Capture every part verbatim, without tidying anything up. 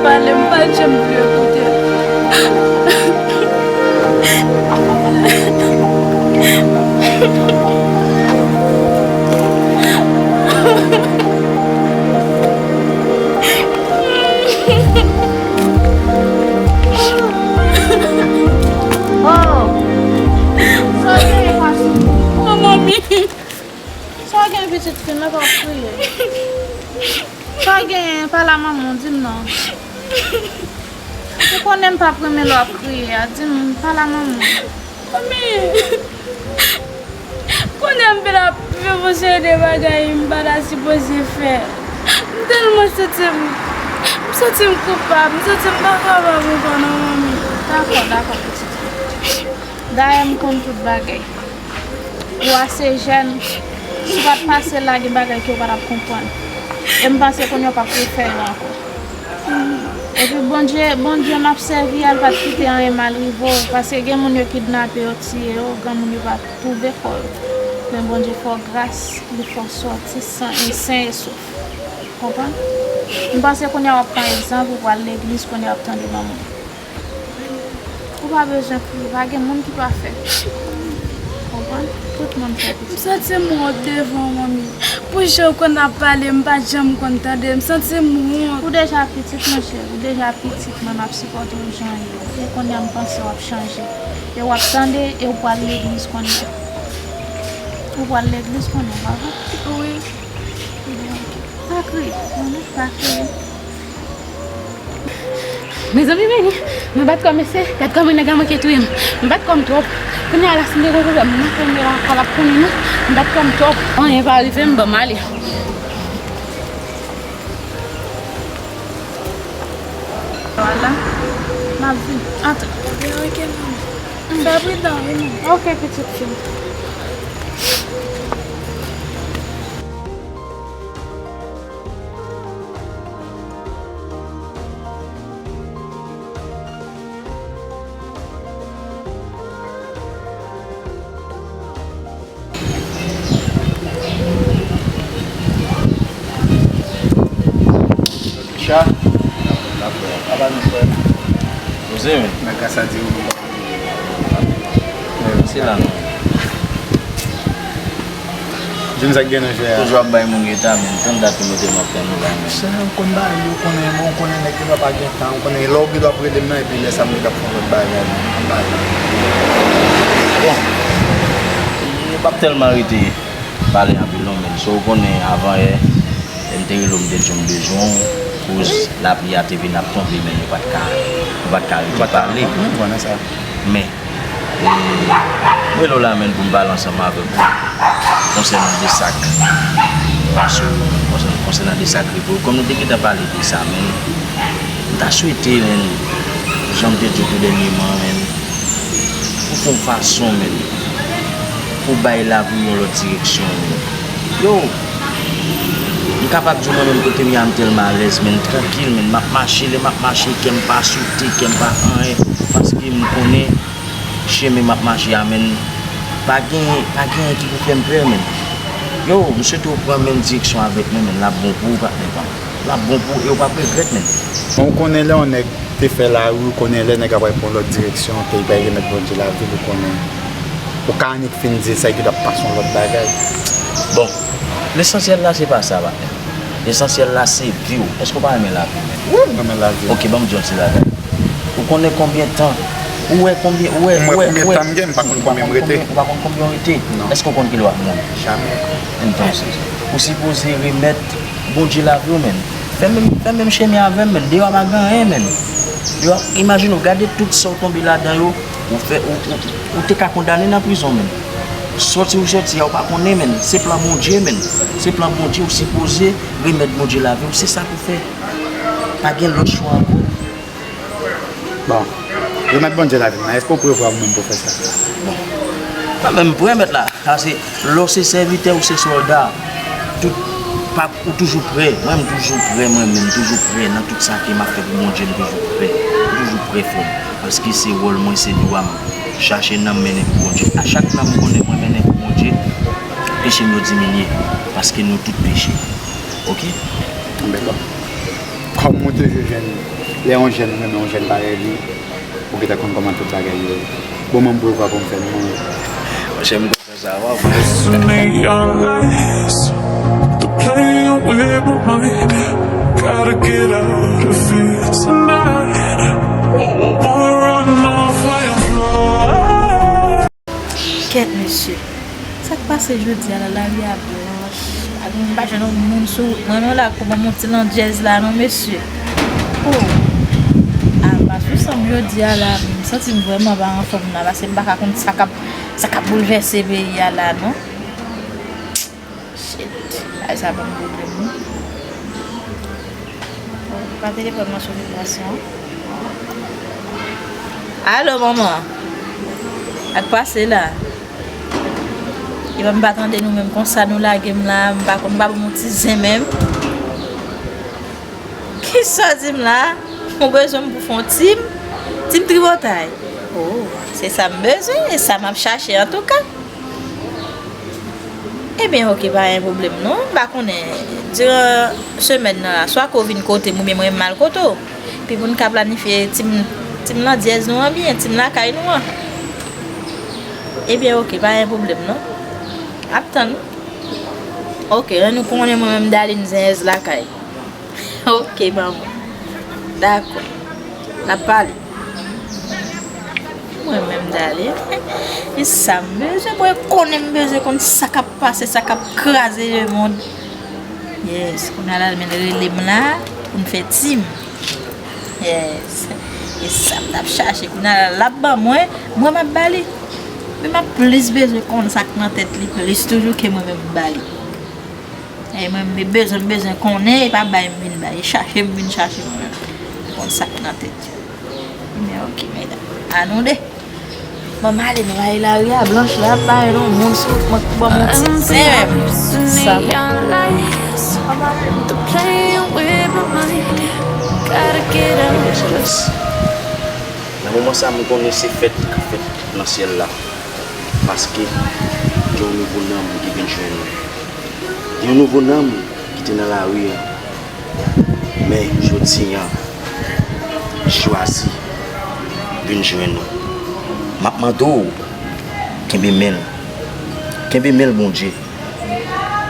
Pale, m pa janm vle koute l. Oh! Sa w genyen, Fatima? Oh, manmi! Sa w genyen, pitit fi m, epi w ap kriye? Sa w genyen, pale a manman w, di m non. Ou konnen m p ap renmen lè w ap kriye a, di m, pale a manman w. Manmi, kounye a m vin ap viv yon seri de bagay m pa ta sipoze fè. M tèlman santi m, m santi m koupab, m santi m pa kapab ankò non, manmi. Dakò, dakò, pitit fi. Dayè, m konn tout bagay. Ou ase jèn, si w pa t pase la, gen bagay ke w pa t ap konprann. E m panse kounye a w p ap refè yo ankò. Epi Bondye, Bondye m ap sèvi a, l pa t kite anyen mal rive w, paske gen moun yo kidnape yo, tiye yo, granmoun yo pa twouve kò yo. Men Bondye fè w gras, li fè w sòti san, sen e sof. Konprann? M panse kounye a w ap pran egzanp, ou pral legliz, kounye a w ap tande manman w. Ou pa bezwen kriye, pa gen moun ki pafè. Konprann? Tout moun fè pitit. M santi m wont devan w, manmi. Pou jan w konn ap pale, m pa t janm konn tande. M santi m wont. Ou deja pitit, monchè. Ou deja pitit, mwen m ap sipòte w jan w ye. E kounye a m panse w ap chanje. E w ap tande, e w pral legliz kounye a. Ou pral legliz kounye a, pa vre? Wi. Ebyen, ok. Pa kriye, non, non, pa kriye. Mezanmi, Meni, mwen bat kò m, mesye. Gad kòman nèg la manke touye m. Mwen bat kò m twòp. Kounye a la, si m te gen pwoblèm, mwen fè m la, pa l ap konnen non. Mwen bat kò m twòp. Anyen pa rive m, ban m ale. Vwala. M ap vini. Antre. Ebyen, ok, manman. Fè pridan, wi, manman. Ok, pitit fi m. Cha. Apa nou frè? Poze, men. Nan ka sa di ou. Men, se la, non. Di m sa k gen nan jwè a. Toujou ap bay moun reta, men. Tann dat ou mete m ap tann ou la, men. Sa, ou konn bagay yo, ou konnen, ou konnen nèg yo pa gen tan, ou konnen lè w gen dwa ap rele m nan, epi lè sa m gen dwa ap fè yon lòt bagay, m konn bagay. Bon. E, m p ap tèlman rete pale anpil non, men. So, ou konnen avan yè, lè m te rele w, m te di w m bezwen w, koz lapli a te vin ap tonbe, men nou pa t ka, nou pa t ka rete pale. Mwen, mwen nan sa. Men, E, mwen rele w la, men, pou m pale ansanm avèk ou konsènan de sa k pase w, konsè-, konsènan de sa k rive w. Kòm nou te gentan pale de sa, men, m ta swete, men, jan m te di w tou dènyèman, men, pou fè yon fason, men, pou bay lavi w yon lòt direksyon, men. Yo, m kapab di w mwen menm kote m ye a, m tèlman alèz, men, trankil, men, m ap mache, lè m ap mache, kè m pa sote, kè m pa anyen, paske m konnen chemen m ap mache a, men, pa gen, pa gen anyen ki pou fè m pè, men. Yo, m swete w pran menm direksyon avèk mwen, men, l ap bon pou ou, patnè pa m. L ap bon pou ou e w p ap regrèt, men. Bon, ou konnen lè yon nèg te fè lari, ou konnen lè nèg la pral pran lòt direksyon, ke li pral remèt Bondye lavi l, ou konnen. Ou ka annik fin di l, sa ki t ap pase yon lòt bagay. Bon, lesansyèl la, se pa sa, patnè. Lesansyèl la, se vi w. Èske w pa renmen lavi w, men? Wi, m renmen lavi m. Ok, ban m di w yon ti bagay. Ou konnen konbyen tan? Ou wè konbyen, ou wè, ou wè, ou wè. M wè konbyen tan m gen, m pa konn konbyen m rete. Ou pa konn konbyen w rete? Non. Èske w konn kilè w ap mouri? Jamè. Entonces, ou sipoze remèt Bondye lavi w, men. Fè menm, fè menm chemen avè m, men. Deyò a pa gen anyen, men. Deyò, imajine w, gade tout sa w tonbe ladan yo, ou fè, ou, ou, ou te ka kondane nan prizon, men. Sòti ou sòti a, ou pa konnen, men. Se plan Bondye, men. Se plan Bondye, ou sipoze remèt Bondye lavi w, se sa pou fè. Pa gen lòt chwa ankò. Bon, remèt Bondye lavi m nan, èske w prevwa ou menm pou fè sa? Bon, mwen menm, m prè, mèt la. Sa se, lè w se sèvitè, ou se sòlda, tout, pa, ou toujou prè. Mwen, m toujou prè, mwen menm, m toujou prè nan tout sa ke m ap fè pou Bondye, m toujou prè. M toujou prè, frè m. Paske se wòl mwen, se dwa m. Chache nanm mennen pou Bondye. A chak nanm m konnen mwen mennen pou Bondye, peche m yo diminye. Paske nou tout peche. Ok? Dakò. Kòm mwen toujou jèn, lè yon jèn renmen yon jèn parèy li, ou gentan konn kòman tout bagay yo ye. Bon, mwen m prevwa pou m fè l manje. Monchè, m kontan sa, waw. It's me, your lies. They're playing with my mind. Gotta get out of here tonight. Oh, I wanna run off like a fly. Kèt, mesye. Sa k pase jodi a la, lari a blanch. Ak m pa jwenn yon moun sou wout mwen non la pou ban m yon ti landjèz la non, mesye. Oh. A, m pa sou san m jodi a la, m santi m vrèman pa anfòm la, paske m pa ka konn sa k ap, sa k ap boulvèse peyi a la non. Shit. Ay, sa ban m pwoblèm wi. Pa telefòn nan sou vibrasyon. Alo, manman. Sa k pase la? Epa m pa tande nou menm konsa nou lage m la, m pa konn, m pa bon ti zen menm. Kisa w di m la? Ou bezwen m pou fè yon tim? Tim tripotay. Oh, se sa m bezwen, e sa m ap chache antouka. Ebyen, oke, pa gen pwoblèm non. M pa konnen, diran semèn nan la, swa ke w vin kote m oubyen mwen m al kote w. Epi pou n ka planifye tim, tim landyèz nou an byen, tim lakay nou an. Ebyen, oke, pa gen pwoblèm non. Ap tann. Oke, lè nou konnen mwen menm Darline zenyèz lakay. Oke, manman. Dakò. N ap pale. Mwen menm Darline. E sa m bezwen, mwen konnen m bezwen konn sa k ap pase, sa k ap kraze lemonn. Yes, kounye a la, men rele m la pou n fè tim. Yes. E sa m t ap chache. Kounye a la, l ap ban mwen, mwen m ap ba li. Men m ap plis bezwen konn sa k nan tèt li plis toujou ke mwen menm m ba li. E mwen, m bezwen, m bezwen konnen, e pa bay m vin bay, e chache m vin chache mwen. Konn sa k nan tèt yo. Men oke, medam. A nou de. Bon, m ale, m rayi lari a blanch la, pa yon moun sou mwen pou ban m yon ti zen menm. Sa. Nan moman sa, m konnen se fèt k ap fèt nan syèl la, paske gen yon nouvo nanm ki vin jwenn nou. Gen yon nouvo nanm ki te nan lari a. Men jodi a, li chwazi vin jwenn nou. M ap mande w, kenbe men l. Kenbe men l, Bondye.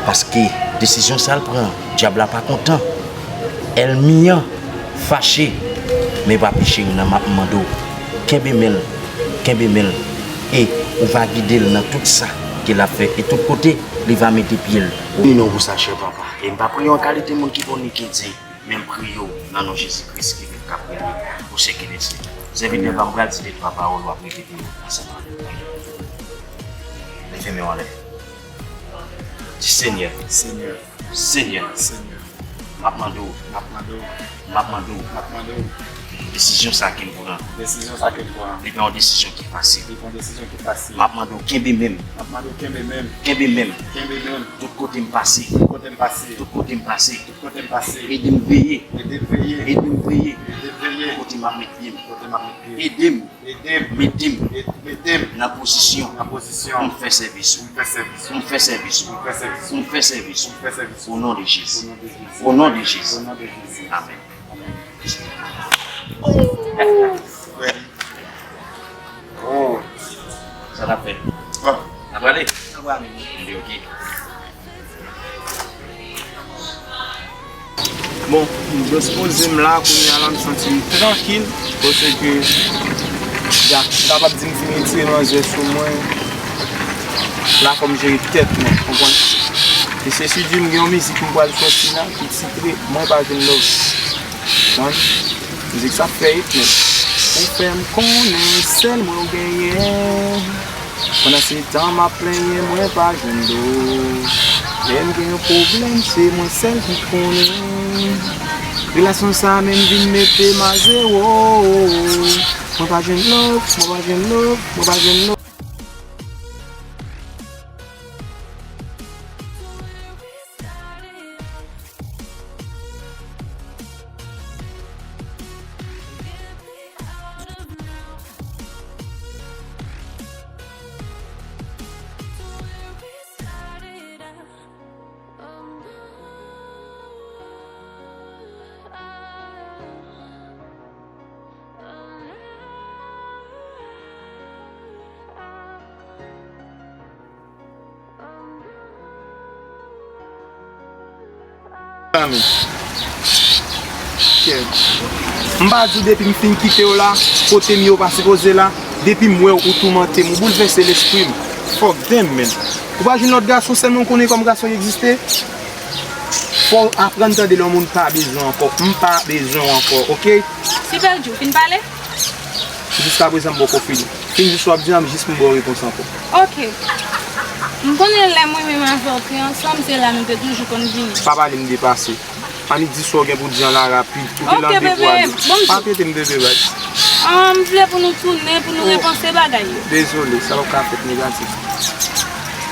Paske desizyon sa l pran, dyab la pa kontan. Ènmi an fache, men pa peche m nan, m ap mande w. Kenbe men l, kenbe men l. E ou va gide l nan tout sa ke l ap fè. E tout kote li va mete pye l. Ni non pou sa, chè papa. E m pa priye w an kalite moun ki bon ni ki di, men m priye w nan non Jezi Kris ki viv, k ap règne pou syèk e dè syèk. Sèvitè pa m pral di de twa pawòl, w ap repete yo ansanm avèk mwen. Leve men w anlè. Di, Senyè. Senyè. Senyè. Senyè. M ap mande w. M ap mande w. M ap mande w. M ap mande w. Desizyon sa ke m pran. Desizyon sa ke m pran. Li pa yon desizyon ki fasil. Li pa yon desizyon ki fasil. M ap mande w kenbe men m. M ap mande w kenbe men m. Kenbe men m. Kenbe men m. Tout kote m pase. Tout kote m pase. Tout kote m pase. Tout kote m pase. Ede m veye. Ede m veye. Ede m veye. Ede m veye. Kote m ap met pye m. Kote m ap met pye m. Ede m. Ede m. Mete m. Ed-, mete m. Nan pozisyon. Nan pozisyon. Pou m fè sèvis ou. Pou m fè sèvis ou. Pou m fè sèvis ou. Pou m fè sèvis ou. Pou m fè sèvis ou. Pou m fè sèvis ou. O non de Jezi. O non de Jezi. O non de Jezi. O non de Jezi. Amèn. Amèn. Oh. Sa n ap fè? Ah. N ap prale? N ap prale. Anben, oke. Bon, m dispoze m la, kounye a la, m santi m trankil, paske, ya, m kapab di m fin retire manzè sou mwen, la fò m jere tèt mwen, konprann? E se si Dieu m gen yon mizik m pral sòti la, ki titre Mwen pa jwenn love. Konprann? Mizik sa ap fè hit, men. Ou fè m konnen sèl mwen ou genyen. Pandan se tan m ap plenyen, mwen pa jwenn love. Lè m gen yon pwoblèm, se mwen sèl ki konnen. Relasyon sa menm vin mete m a zewo. Mwen pa jwenn love, mwen pa jwenn love, mwen pa jwenn love. Amen. Kè. M pa di w depi m fin kite w la, kote m ye w pa sipoze la, depi m wè w ou toumante m, ou boulvèse lespri m. Fuck them, man. Ou pa jwenn lòt gason sèlman w konnen kòm gason ki egziste? Fò w aprann tande lè yon moun pa bezwen w ankò. M pa bezwen w ankò, oke? Sipèdi, w fin pale? Jiskaprezan m poko fini. Fin jis w ap di a, m jis pou m ba w repons ankò. Oke. M konnen lè mwen menm avè w te ansanm, se la nou te toujou konn vini. Pa pale m de pase. Annik di sa w gen pou di an la rapid. Ou gen lòt de pou ale. Pa trete m bebe, baz. Ah, m vle pou nou tounen, pou nou repanse bagay yo. Dezole, sa p ap ka fèt negatif.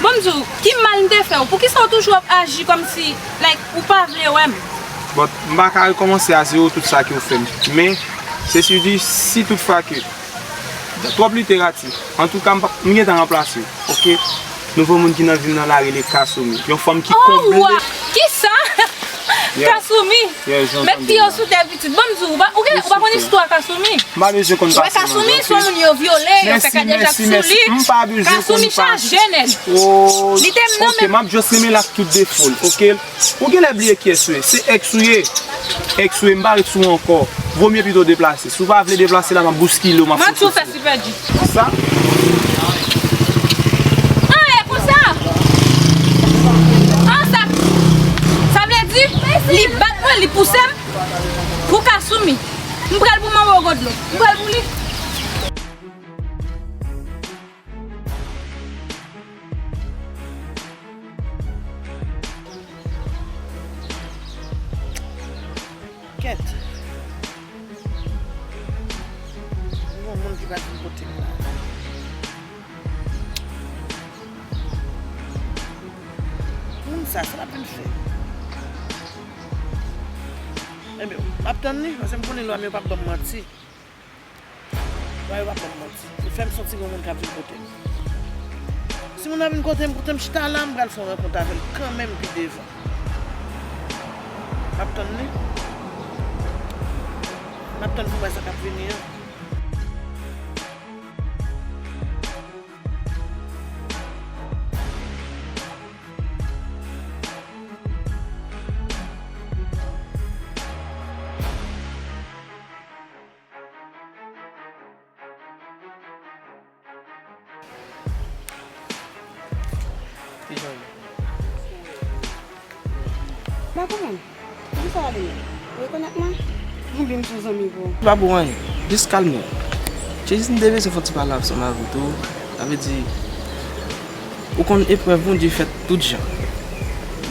Bon, m di w, ki mal m te fè w? Poukisa w toujou ap aji kòmsi, like, ou pa vle wè m? Bon, m pa ka rekòmanse a zewo tout sa ke w fè m. Men, se si di, si tout fwa ke Twòp literati. Antouka, m p ap, m gentan ranplase w, oke? Nouvo moun ki nan vi m nan la rele Kasumi. Yon fanm ki konble. Oh, wa! Kisa? Kasumi? Met pye w sou tè pitit. Bon, m di w, ou pa, ou gen, ou pa konn istwa Kasumi? M pa bezwen konn Kasumi. Wè, Kasumi, se yon moun yo vyole, yo fè kadejak sou li. M pa bezwen konn Kasumi. Kasumi chaje nèg. Li te m nan men. Oke, m ap just renmen l ak tout defo l, oke? Ou genlè bliye kiyès ou ye. Se èks ou ye. Èks ou ye, m pa ret sou ou ankò. Vomye pito w deplase. Si w pa vle deplase la, m ap bouskile w, m ap fout ou. Mwen tou fè sipèdi. Sa? Ah, e konsa? Ah, sa, sa vle di, li bat mwen, li pouse m pou Kasumi. M pral pou manman w gòdlo. M pral pou li. Kèt. Gon moun ki pral vin kote m la. Moun sa, sa l ap vin fè? Ebyen, m ap tann li, paske m konnen lwa m yo p ap ban m manti. Lwa yo p ap ban m manti. Li fè m santi gon moun k ap vin kote m. Si moun nan vin kote m, kote m chita la, m pral fè yon rankont avè l kanmenm pi devan. M ap tann li. M ap tann pou m wè sa k ap vini an. Kijan w ye? M pa konprann. Poukisa w ap di m? Ou rekonèt mwen? Oubyen m se yon zanmi pou ou? Se pa pou anyen. Jis kalme w. Jezi, m te bezwen fè yon ti pale ansanm avè w tou. Sa vle di, ou konn eprèv Bondye fèt tout jan.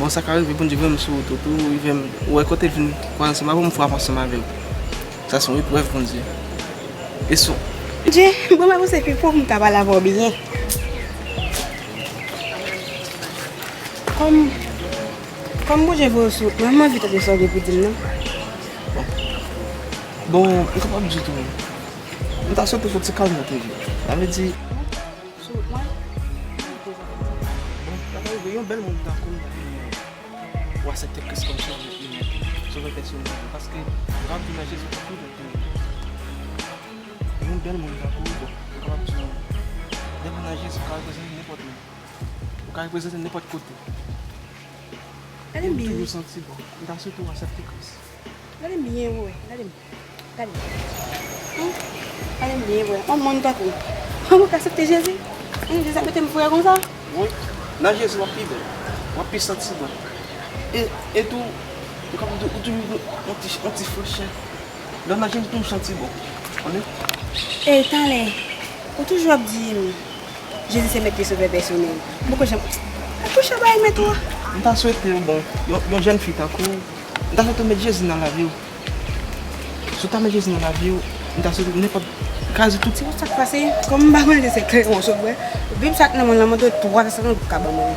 Bon, sa ka rive Bondye voye m sou wout ou tou, rive m, ou wè kote l vin kwaze ansanm avè w, m frape ansanm avè w. Sa se yon eprèv Bondye. E sou. Dye, mwen pa panse pi pou m ka pale avè w byen. Kòm, kòm Bondye voye w sou wout mwen, m anvi tande sa w gen pou di m nan. Bon. Bon, m kapab di w tou. M ta swete w fè ti kalm nan, T V. Sa vle di, sou wout mwen. Bon, sa ka rive yon bèl moun tankou m, w aksepte Kris kòm sovè, sovè pèsonèl ou, paske m ap di nan Jezi pou tout moun. Yon bèl moun tankou w, bon, m kapab di w, lè moun nan Jezi, ou ka reprezante nenpòt moun. Ou ka reprezante nenpòt kote. Gade m byen. Ou toujou santi bon. M ta swete w aksepte Kris. Gade m byen, wi. Gade m. Gade m. Hein? Gade m byen, wi. Yon moun tankou w. Ou ka aksepte Jezi? Hein, Jezi ap mete m frè konsa? Wi. Nan Jezi, w ap pi bèl. W ap pi santi bon. E, e tou, ou ka, ou toujou yon ti, yon ti frechè. Lè w nan Jezi tou, w santi bon. Konnen? E talè, ou toujou ap di m, Jezi se mèt e sovè pèsonèl. M poko janm, m poko janm bay mèt ou a. M ta swete w, bon, yon, yon jèn fi tankou w, m ta swete w met Jezi nan lavi w. Si w ta met Jezi nan lavi w, m ta swete w nenpòt, ka di tout. Se konn sa k pase, kòm m pa konn lise klewon sou mwen, Bib sa k nan men w lan, mwen dwe twa san goud pou ka ban mwen.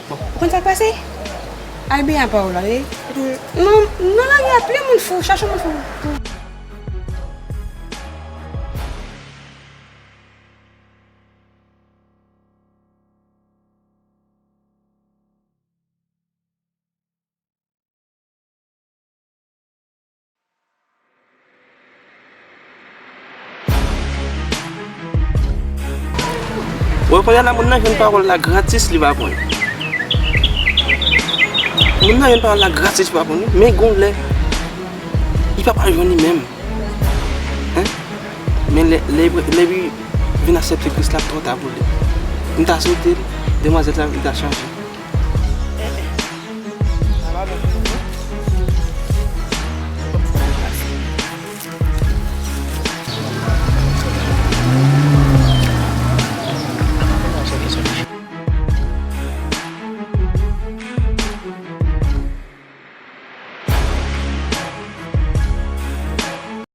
Bon. Ou konn sa k pase? Al byen apa w la, wi. Non, non, lage a plen moun fou, chache moun fou. Wè, kounye a la, moun nan jwenn pawòl la gratis, li pa pran l. Moun nan jwenn pawòl la gratis, pa konn, men gon lè li pa pral jwenn li menm. Hein? Men lè, lè, lè li vin aksepte Kris la, twò ta pou li. M ta swete demwazèl la, li ta chanje.